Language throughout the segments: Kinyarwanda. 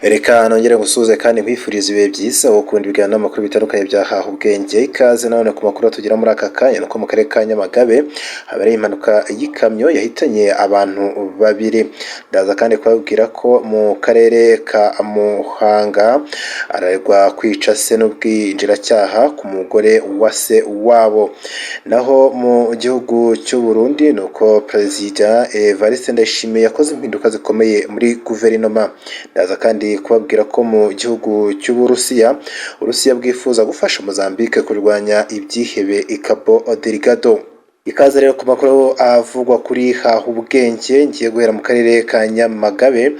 Reka nongere ngusuhuze kandi nkwifuriza ibihe byiza wowe ukunda ibiganiro n'amakuru bitandukanye bya Haha Ubwenge. Ikaze nanone ku makuru tugera muri aka kanya, nuko mu karere ka Nyamagabe habereye impanuka y'ikamyo yahitanye abantu babiri. Ndaza kandi kubabwira ko mu karere ka Muhanga araregwa kwica se n'ubwinjiracyaha ku mugore wa se wabo. Naho mu gihugu cy'u Burundi ni uko Perezida Evariste Ndayishimiye yakoze impinduka zikomeye muri guverinoma. Ndaza kandi kubabwira ko mu gihugu cy'Uburusiya, Uburusiya bwifuza gufasha Mozambique kurwanya ibyihebe i Cabo Delgado. Ikaze rero ku makuru avugwa kuri Haha Ubwenge, ngiye guhera mu karere ka Nyamagabe.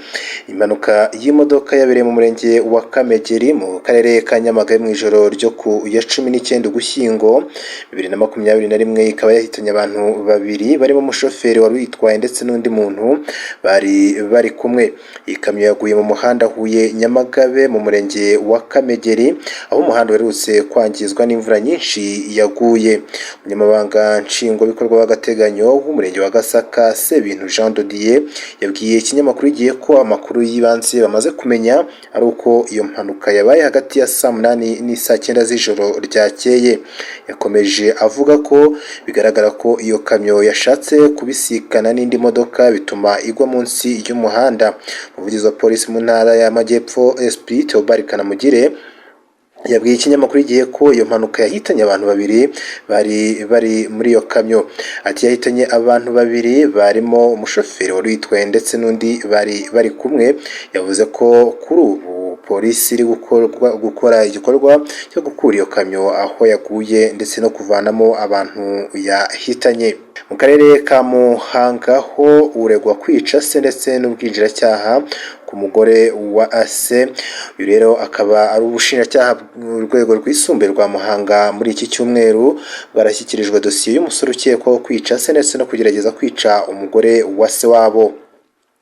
Impanuka y'imodoka yabereye mu murenge wa Kamegeri mu karere ka Nyamagabe mu ijoro ryo ku ya 19 Ugushyingo 2021, ikaba yahitanye abantu babiri barimo umushoferi wari uyitwaye ndetse n'undi muntu bari bari kumwe. Iyi kamyo yaguye mu muhanda Huye Nyamagabe mu murenge wa Kamegeri, aho umuhanda uherutse kwangizwa n'imvura nyinshi yaguye. Umunyamabanga nshingwabikorwa w'agateganyo w'umurenge wa Gasaka, Sebintu Jean de Dieu, yabwiye ikinyamakuru Igihe ko amakuru y'ibanze bamaze kumenya ari uko iyo mpanuka yabaye hagati ya saa 8 n'isaa 9 z'ijoro ryakeye. Yakomeje avuga ko bigaragara ko iyo kamyo yashatse kubisikana n'indi modoka bituma igwa munsi y'umuhanda. Umuvugizi wa polisi mu ntara y'Amajyepfo, SP Theobald Kanamugire, yabwiye ikinyamakuru Igihe ko iyo mpanuka yahitanye abantu babiri bari bari muri iyo kamyo. Ati: "Yahitanye abantu babiri barimo umushoferi wari uyitwaye ndetse n'undi bari bari kumwe." Yavuze ko kuri ubu polisi iri gukora igikorwa cyo gukura iyo kamyo aho yaguye ndetse no kuvanamo abantu yahitanye. Mu karere ka Muhanga ho uregwa kwica se ndetse n'ubwinjiracyaha ku mugore wa se, uyu rero akaba ari ubushinjacyaha mu rwego rwisumbuye rwa Muhanga, muri iki cyumweru bwarashyikirijwe dosiye y'umusore ukekwaho kwica se ndetse no kugerageza kwica umugore wa se wabo.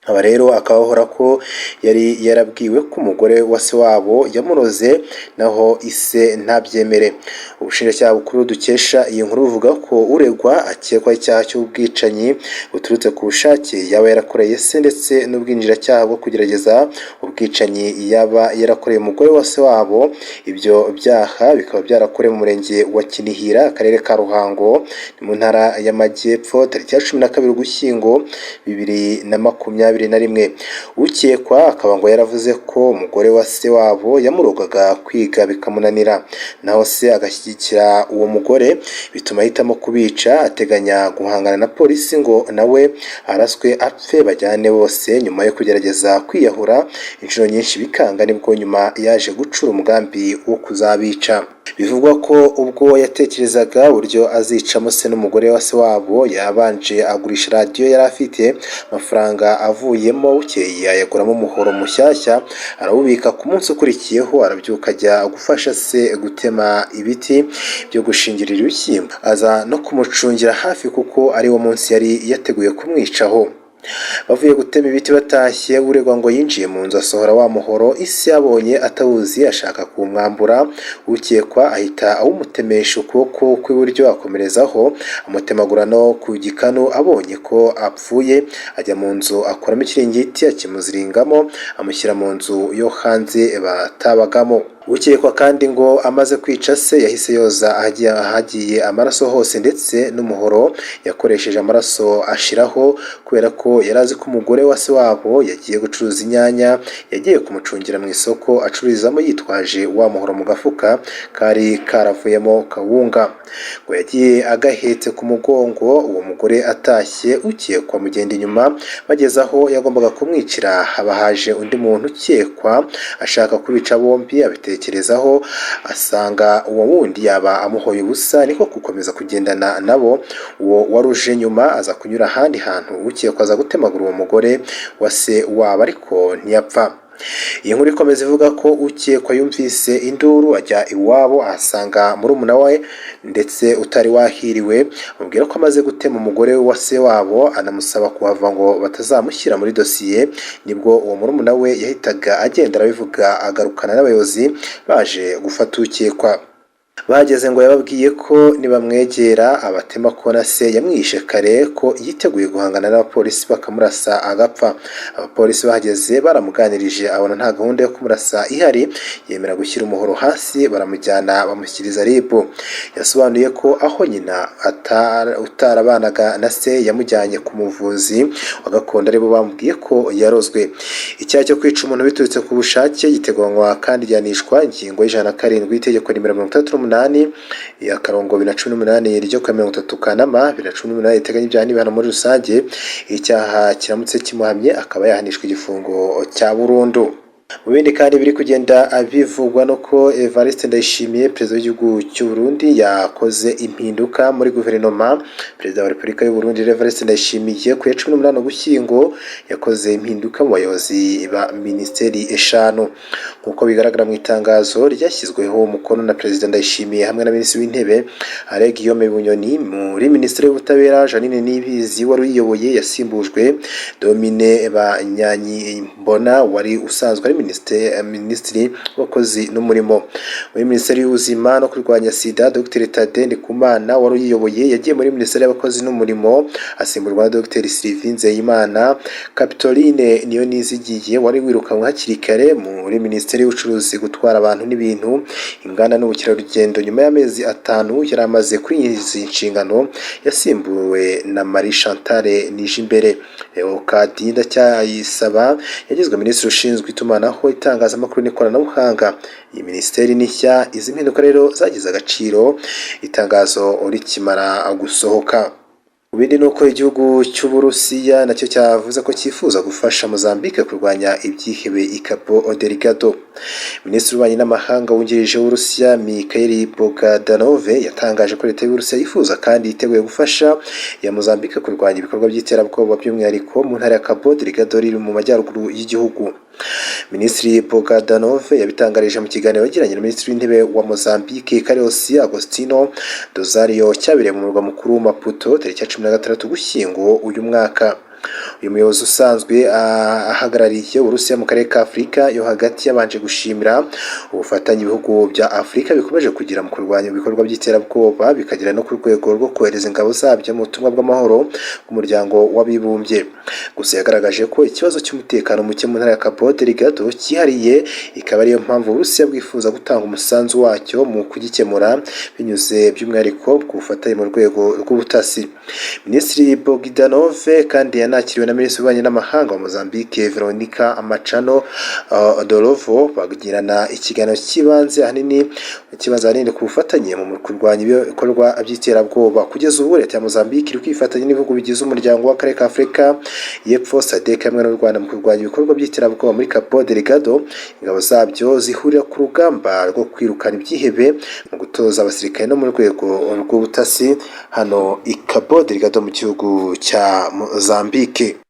Aba rero akaba ahora ko yari yarabwiwe ko umugore wa se wabo yamuroze, naho ise ntabyemere. Ubushinjacyaha bukuru dukesha iyi nkuru buvuga ko uregwa akekwaho icyaha cy'ubwicanyi buturutse ku bushake yaba yarakoreye se ndetse n'ubwinjiracyaha bwo kugerageza ubwicanyi yaba yarakoreye umugore wa se wabo. Ibyo byaha bikaba byarakorewe mu murenge wa Kinihira, akarere ka Ruhango, ni mu ntara y'Amajyepfo, tariki ya 12 Ugushyingo 2021. Ukekwa akaba ngo yaravuze ko umugore wa se wabo yamurogaga kwiga bikamunanira, naho se agashyigikira uwo mugore, bituma ahitamo kubica, ateganya guhangana na polisi ngo nawe araswe apfe bajyane bose. Nyuma yo kugerageza kwiyahura inshuro nyinshi bikanga, nibwo nyuma yaje gucura umugambi wo kuzabica. Bivugwa ko ubwo yatekerezaga uburyo azicamo se n'umugore wa se wabo, yabanje agurisha radiyo yari afite, amafaranga avuyemo bukeye ayaguramo umuhoro mushyashya arawubika. Ku munsi ukurikiyeho arabyuka ajya gufasha se gutema ibiti byo gushingirira ibishyimbo, aza no kumucungira hafi kuko ari wo munsi yari yateguye kumwicaho. Bavuye gutema ibiti batashye, uregwa ngo yinjiye mu nzu asohora wa muhoro, isi yabonye atawuzi ashaka kuwumwambura, ukekwa ahita awumutemesha ukuboko kw'iburyo, akomerezaho amutemagura no ku gikanu. Abonye ko apfuye ajya mu nzu akuramo ikiringiti akimuziringamo, amushyira mu nzu yo hanze batabagamo. Ukekwa kandi ngo amaze kwica se yahise yoza ahagiye amaraso hose ndetse n'umuhoro yakoresheje amaraso ashiraho, kubera ko yari azi ko umugore wa se wabo yagiye gucuruza inyanya, yagiye kumucungira mu isoko acururizamo yitwaje wa muhoro mu gafuka kari karavuyemo kawunga. Ngo yagiye agahetse ku mugongo. Uwo mugore atashye, ukekwa amugenda inyuma, bageze aho yagombaga kumwicira haba haje undi muntu ukekwa ashaka kubica bombi, abitekerezaho asanga uwo wundi yaba amuhoye ubusa, niko gukomeza kugendana nabo. Uwo wari uje nyuma aza kunyura ahandi hantu, ukekwa aza gutemagura uwo mugore wa se wabo ariko ntiyapfa. Iyi nkuru ikomeza ivuga ko ukekwa yumvise induru ajya iwabo, ahasanga murumuna we ndetse utari wahiriwe, amubwira ko amaze gutema umugore wa se wabo, anamusaba kuhava ngo batazamushyira muri dosiye. Nibwo uwo murumuna we yahitaga agenda arabivuga, agarukana n'abayobozi baje gufata ukekwa. Bahageze ngo yababwiye ko nibamwegera abatema, ko na se yamwishe kare, ko yiteguye guhangana n'abapolisi bakamurasa agapfa. Abapolisi bahageze baramuganirije, abona nta gahunda yo kumurasa ihari, yemera gushyira umuhoro hasi, baramujyana bamushyikiriza RIB. Yasobanuye ko aho nyina utarabanaga na se yamujyanye ku muvuzi wa gakondo, aribo bamubwiye ko yarozwe. Icyaha cyo kwica umuntu biturutse ku bushake giteganywa kandi gihanishwa ingingo ya 107 y'itegeko nimero 68/2018 ryo kuwa 30 Kanama 2018 riteganya ibyaha n'ibihano muri rusange. Icyaha kiramutse kimuhamye akaba yahanishwa igifungo cya burundu. Mu bindi kandi biri kugenda bivugwa no ko Evariste Ndayishimiye, perezida w'igihugu cy'u Burundi, yakoze impinduka muri guverinoma. Perezida wa Repubulika y'u Burundi Evariste Ndayishimiye ku ya 18 Ugushyingo yakoze impinduka mu bayobozi ba minisiteri eshanu, nk'uko bigaragara mu itangazo ryashyizweho umukono na Perezida Ndayishimiye hamwe na Minisitiri w'Intebe Alain Guillaume Bunyoni. Muri Minisiteri y'Ubutabera, Jeanine Niyibizi wari uyiyoboye yasimbujwe Domine Banyankimbona wari usanzwe ari Minisitiri w'Abakozi n'Umurimo. Muri Minisiteri y'Ubuzima no kurwanya SIDA, Dr Thadée Ndikumana wari uyiyoboye yagiye muri Minisiteri y'Abakozi n'Umurimo, asimburwa na Dr Sylvie Nzeyimana. Capitoline Niyonizigiye wari wirukanwe hakiri kare muri Minisiteri y'Ubucuruzi, gutwara abantu n'ibintu, inganda n'ubukerarugendo nyuma y'amezi 5 yari amaze kuri izi nshingano, yasimbuwe na Marie Chantal Nijimbere. Leocadie Ndacyayisaba yagizwe Minisitiri ushinzwe itumanaho, itangazamakuru n'ikoranabuhanga. Iyi minisiteri ni nshya. Izi mpinduka rero zagize agaciro itangazo rikimara gusohoka. Mu bindi ni uko igihugu cy'Uburusiya nacyo cyavuze ko cyifuza gufasha Mozambique kurwanya ibyihebe i Cabo Delgado. Minisitiri w'Ububanyi n'Amahanga wungirije w'Uburusiya, Mikhail Bogdanov, yatangaje ko leta y'Uburusiya yifuza kandi yiteguye gufasha ya Mozambique kurwanya ibikorwa by'iterabwoba, by'umwihariko mu ntara ya Cabo Delgado iri mu majyaruguru y'igihugu. Minisitiri Bogdanov yabitangarije mu kiganiro yagiranye na Minisitiri w'Intebe wa Mozambique, Carlos Agostinho Rosario, cyabereye mu murwa mukuru Maputo tariki ya 16 Ugushyingo uyu mwaka. Uyu muyobozi usanzwe ahagarariye Uburusiya mu karere ka Afurika yo Hagati yabanje gushimira ubufatanye ibihugu bya Afurika bikomeje kugira mu kurwanya ibikorwa by'iterabwoba, bikagera no ku rwego rwo kohereza ingabo zabyo mu butumwa bw'amahoro bw'Umuryango w'Abibumbye. Gusa yagaragaje ko ikibazo cy'umutekano muke mu ntara ya Cabo Delgado cyihariye, ikaba ariyo mpamvu Uburusiya bwifuza gutanga umusanzu wacyo mu kugikemura binyuze by'umwihariko ku bufatanye mu rwego rw'ubutasi. Minisitiri Bogdanov kandi yanakiriwe na Minisitiri w'Ububanyi n'Amahanga wa Mozambique, Veronica Machano Dolovo, bagirana ikiganiro cy'ibanze ahanini ku bufatanye mu kurwanya ibikorwa by'iterabwoba. Kugeza ubu leta ya Mozambique iri kwifatanya n'ibihugu bigize umuryango w'akarere ka Afurika y'Epfo, SADC, hamwe n'u Rwanda mu kurwanya ibikorwa by'iterabwoba muri Cabo Delgado. Ingabo zabyo zihurira ku rugamba rwo kwirukana ibyihebe, mu gutoza abasirikare no mu rwego rw'ubutasi hano i Cabo Delgado mu gihugu cya Mozambique.